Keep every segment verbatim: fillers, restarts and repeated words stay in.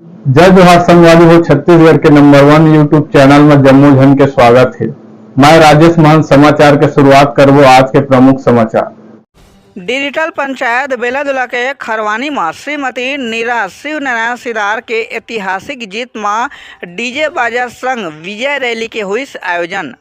जय जोहार संगवारी हो, छत्तीसगढ़ के नंबर वन YouTube चैनल में जम्मो झन के स्वागत हे। मैं राजेश महंत। समाचार के शुरुआत करबो आज के प्रमुख समाचार। डिजिटल पंचायत बेलादुला के खरवानी म श्रीमती नीरा शिवनारायण सिदार के ऐतिहासिक जीत म डीजे बाजा संग विजय रैली के होइस आयोजन।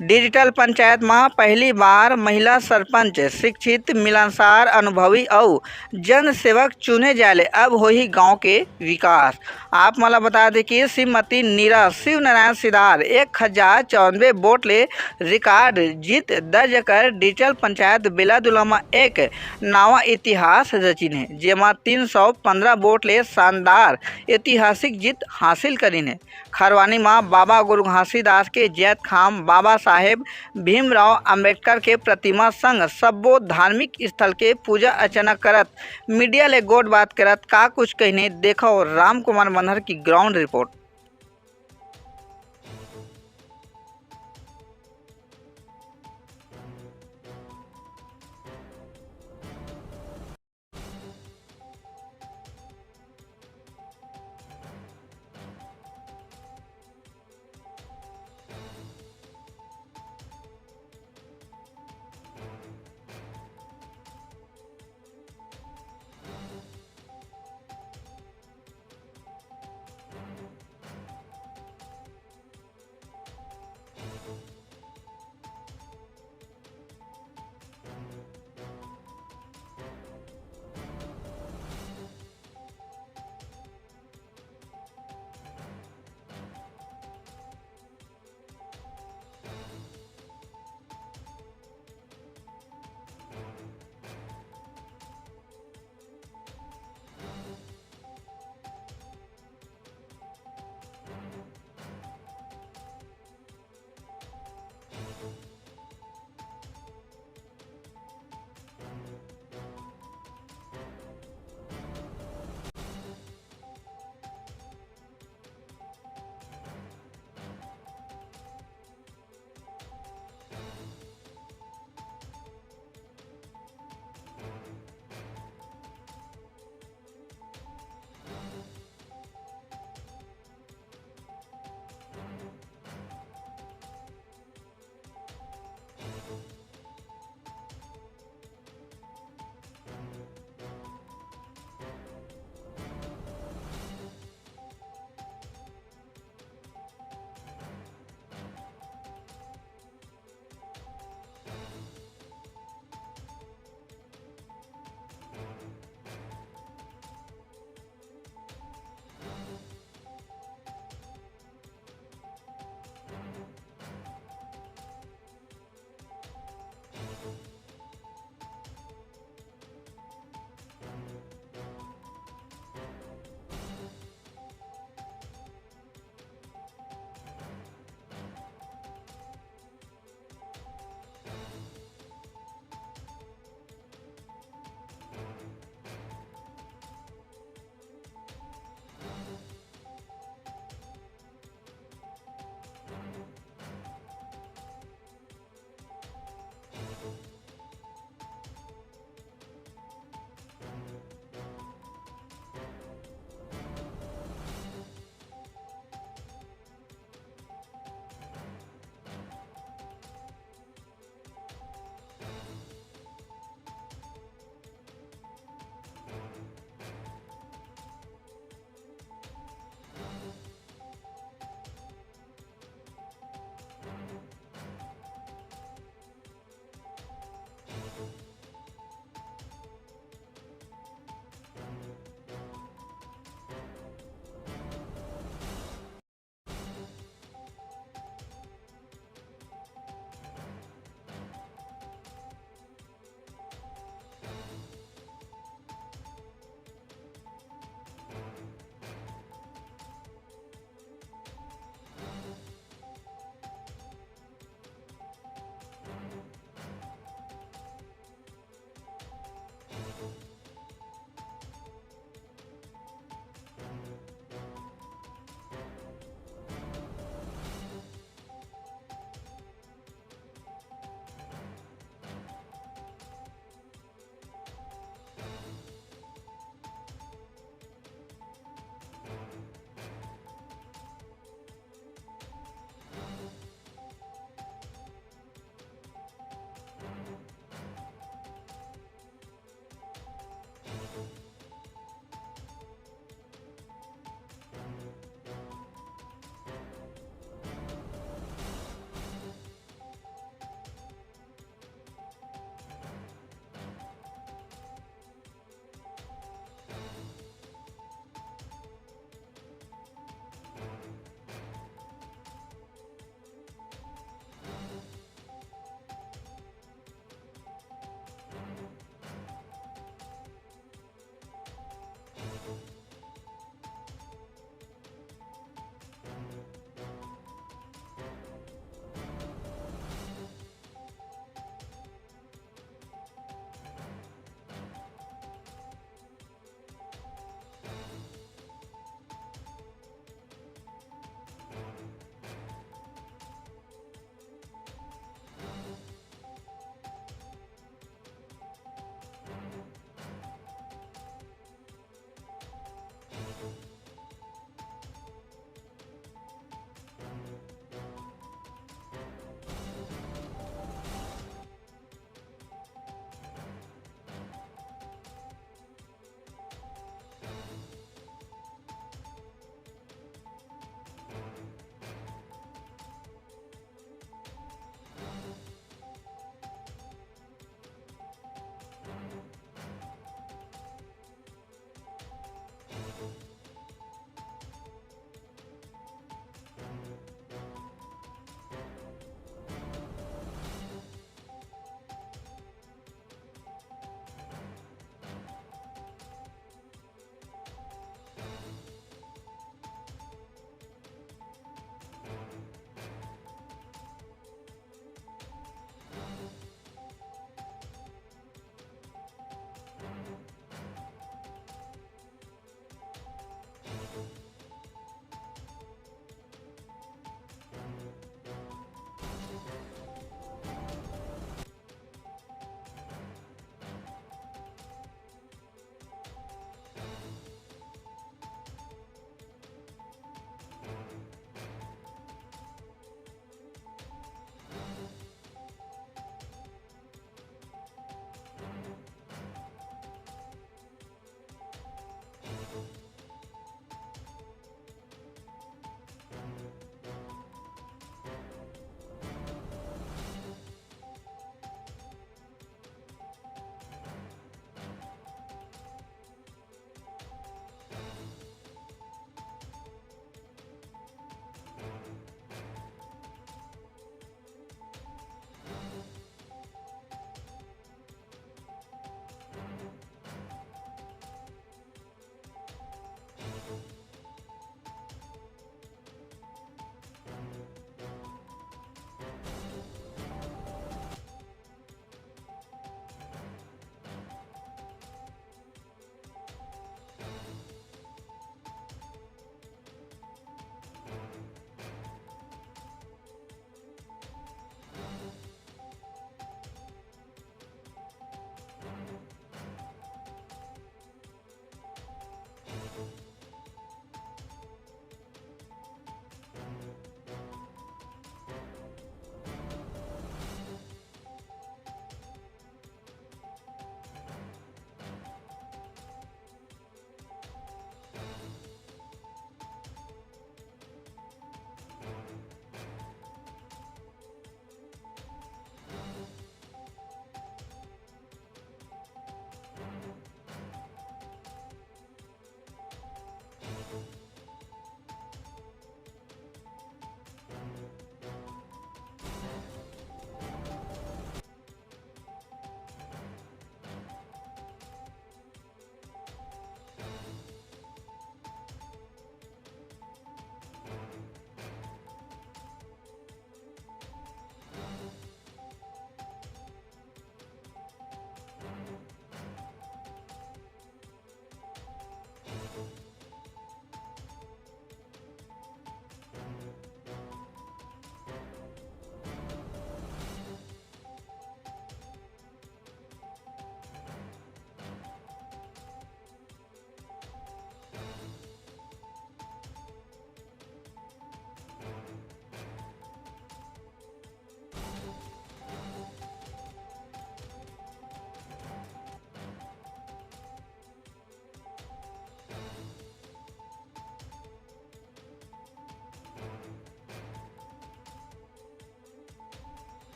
डिजिटल पंचायत म पहली बार महिला सरपंच, शिक्षित, मिलनसार, अनुभवी अउ जनसेवक चुने जाय ले अब होही गांव के विकास। आप मन ल बता दें कि श्रीमती नीरा शिवनारायण सिदार एक हजार चौरानबे वोट ले रिकॉर्ड जीत दर्ज कर डिजिटल पंचायत बेलादुला म एक नवा इतिहास रचिन हे, जेमा तीन सौ पंद्रह वोट ले शानदार ऐतिहासिक जीत हासिल करिन हे। खरवानी म बाबा गुरु घासीदास के जैतखाम, बाबा साहेब भीमराव अंबेडकर के प्रतिमा संग सब्बो धार्मिक स्थल के पूजा अर्चना करत मीडिया ले गोठ बात करत का कुछ कहिने, देखव राम कुमार मनहर की ग्राउंड रिपोर्ट।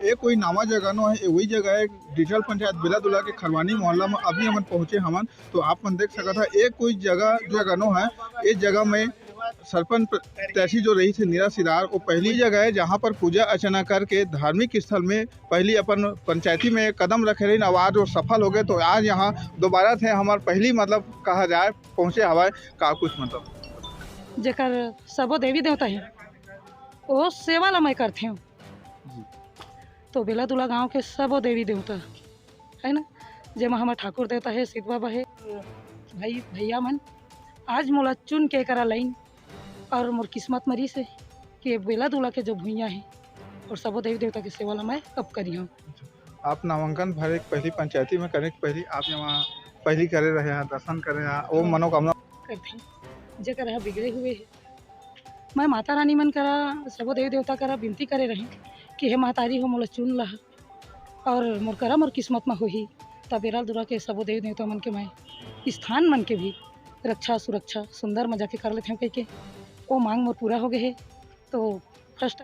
ये कोई नावा जगह नो है, ये वही जगह है, डिचौल पंचायत बेलादुला के खरवानी मोहल्ला में अभी हमन पहुंचे हमन। तो आप मन देख सकत है, ये कोई जगह, जगह नो है, ये जगह में सरपंच प्रत्याशी जो रहिस हे नीरा सिरार, वो पहली जगह है जहाँ पर पूजा अर्चना करके धार्मिक स्थल में पहली अपन पंचायती में कदम रखे रहिन, और आज वो सफल हो गए। तो आज यहाँ दोबारा से हमार पहली, मतलब, कहा जाए, पहुँचे हवाए का कुछ, मतलब। जेकर सबो देवी देवता हे, वो सेवा ला मैं करथें। जी। तो बेलादुला गांव के सबो देवी देवता है ना, जेमा हमर ठाकुर देवता है, सिद्ध बाबा है, भाई भैया मन आज मोला चुन के करा लाइन और मोर किस्मत मरीस है कि ये बेलादुला के जो भुइयां है और सबो देवी देवता के सेवा ला मैं अब करिहूँ। आप नामांकन भरे के पहली पंचायती में करे के पहली आप यहाँ पहली करे रहे हैं, दर्शन करे हैं, वो मनोकामना करथे, जेकर ह बिगड़े हुए हे। मैं माता रानी मन करा, सबो देवी देवता करा बिनती करे रहें कि हे महतारी हो, मोला चुन लहा और मोर करा मोर किस्मत म होही। त बेलादुला के सबो देवी देवता मन के मैं स्थान मन के भी रक्षा सुरक्षा सुंदर मजा के कर लेथें कहिके ओ मांग मोर पूरा हो गए हे। तो फर्स्ट